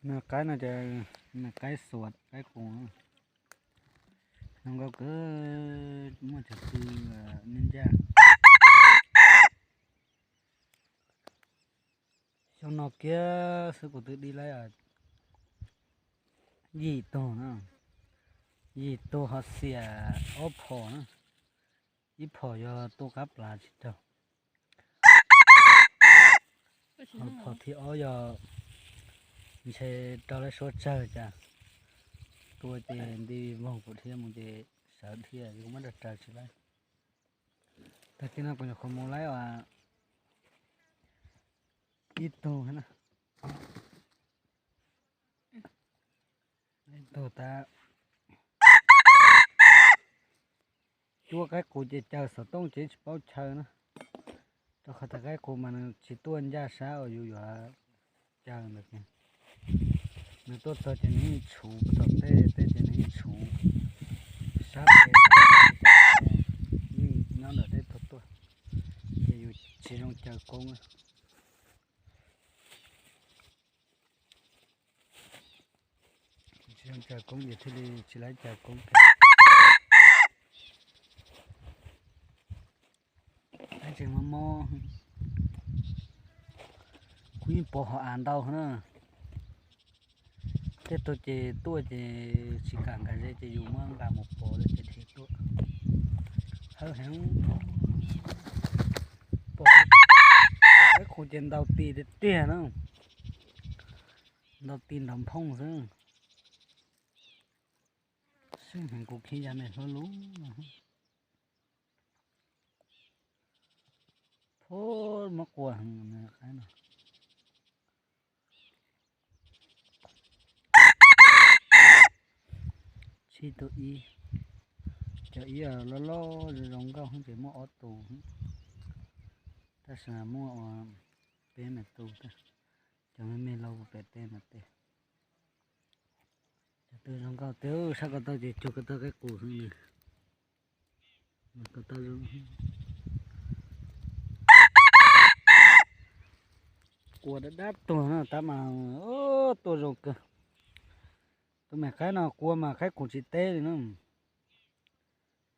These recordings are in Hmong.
Qaib no ces qaib xuas qaib qus, zoo nkauj kawg, muaj cov tw nyob ncaj. Xyoo no kiag xwb kuv twb dib laib yim tug na, yim tug ho xiam ob phom na, ib phom yog tuaj qab plas tsis raug, ho phom thib ob yog ntshe raug lawv suab tsawg cas, tua ces nti voog kuv dhia mus ces sawv dhia kuv muab raws raws tsis laib. Tag kis no kuv nyuam qhuav mus laib ib tug, ib tug tas cuab qaib qus ces caws xov tooj ces tsis paub chaw na, rau qhov tas qaib qus mas nws tsis tuaj ncaj sab uas yus yuav caws ntawd. Nws tuaj txog ces nws yeej tshuv puag tom tej, tej ces nws yeej tshuv sab pem, yeej nyob ntawm tej tug tuaj, ces yus tsis zoo caws koob. Tsis zoo caws koob ces thiaj li tsis laib caws koob. Tseem mob mob, kuv yeej pov hauv av ntau na. Tej tug ces tuaj ces tsis kam nkag ze ces yus muab nqa mus pov lawm ces dhia tuaj. Hawb heev, pom qaib qus ces ntaus tis tiag tiag na, ntaus tis nrov nphooj xwb. Seej heev, kuv khib yav me hlub lub no. Phuj, muab qua heev qaib no. Tsib tug ib, cov ib loj loj zoo zoo nkauj ces muaj ob tug, tab sis mas muaj ua peb me tug, cov me me lauj pem teb no tej. Cov twg zoo nkauj tej, sab ko taw ces cuag ko taw qaib qus xwb nws. Ko taw zoo. Qua dab dab tuag no tab mas tuaj zoo kawg. Tus me qaib no qua mas qaib qus tsis teb li na.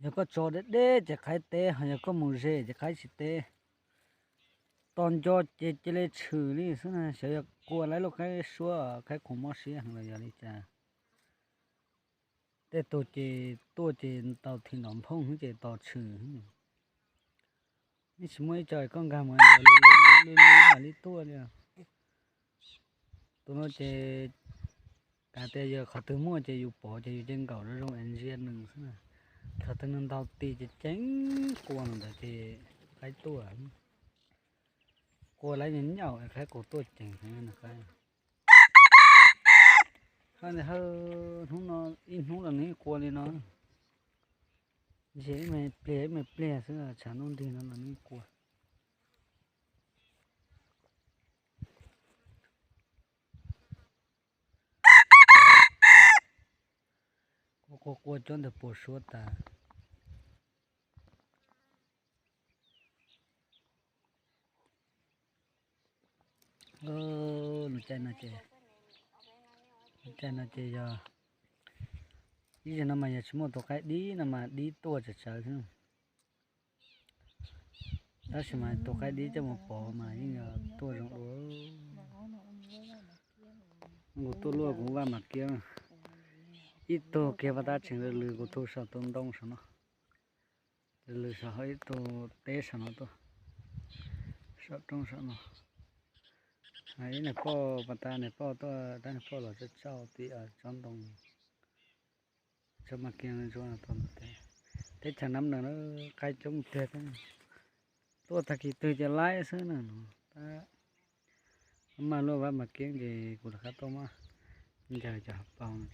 Yog koj tso deb deb ces qaib teb, ho yog koj mus ze ces qaib tsis teb. Tos nco ces cia li tshwm li xwb na, xyov yog qua laib lub qaib suab qaib qus mob siab heev los yog li cas. Tej tug ces tuaj ces ntaus thim nrov nphooj xwb ces tos tshwm. Yeej tsis muaj ib co koj nkag mus yov lwb lwb mam li tuaj li. Tus no ces kav tias yog qhov twg muaj ces yus pov ces yus cia nkaum zoo zoo es ntsia nws xwb na. Qhov twg nws ntaus tis ces ceev qua ntawd ces qaib tuaj. Qua laib nyaum nyaum es qaib qus tuaj ceev heev nws qaib. Hab hnub no, ib hnub los nws qua li no. Ntshe ib me pliag ib me pliag xwb, tshav ntuj nrig no los nws qua. Qua qua qua cov ntawd puas suab tas. Lub caij no ces, lub caij no ces yog ib zaug no mas yog tsis muaj tus qaib dib no mas dib tuaj tsawv tsawv xwb. Tab sis mas tus qaib dib coj mus pov mas yeej yog tuaj zoo dua. Kuv tuaj luaj kuv vaj mas kiab, ib tug kiag pas tab tseem lws kuv tug saum tus ntoo saum no. Lws saum ib tug teb saum no tuaj, saum roob saum no. Ib niag poj pas tab niag poj tuaj, tab niag poj los tsa tsauj tim tsob ntoo, tsob mas kiab ntsuab no tau ntawd. Teb chaws Nab Nws na qaib coob tiag, tuaj tag kis twg ces laib xwb na no. Tab mas luaj vaj mas kiab ces kuv rov qab tuaj mas ncaws cov hav paus no,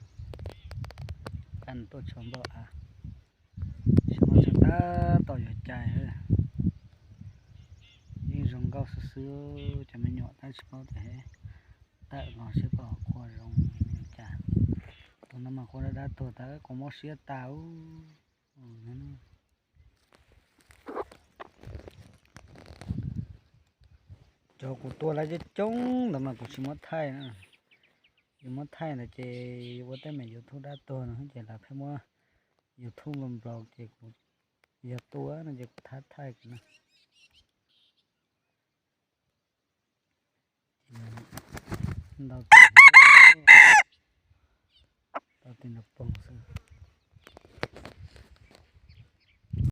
qab tuaj tshua npauj av. Saum no tseem tab tom yuav cais, yeej zoo nkauj xwb xwb, cov me nyuam tab tsis paub tias tawm los seb puas qua zoo li cas. Tus no mas qua dab dab tuag tas, qua mob siab tas. Cov kuv tua lawv coob coob ntawd mas kuv tsis muab thaij na. Muab thaij ntawd ces ua tej me YouTube dab tuag no ces lawv pheej muab YouTube nplog nplog ces kuv yog tua no ces kuv thab thaij no. Ntau, ntau tes nrog poog xwb.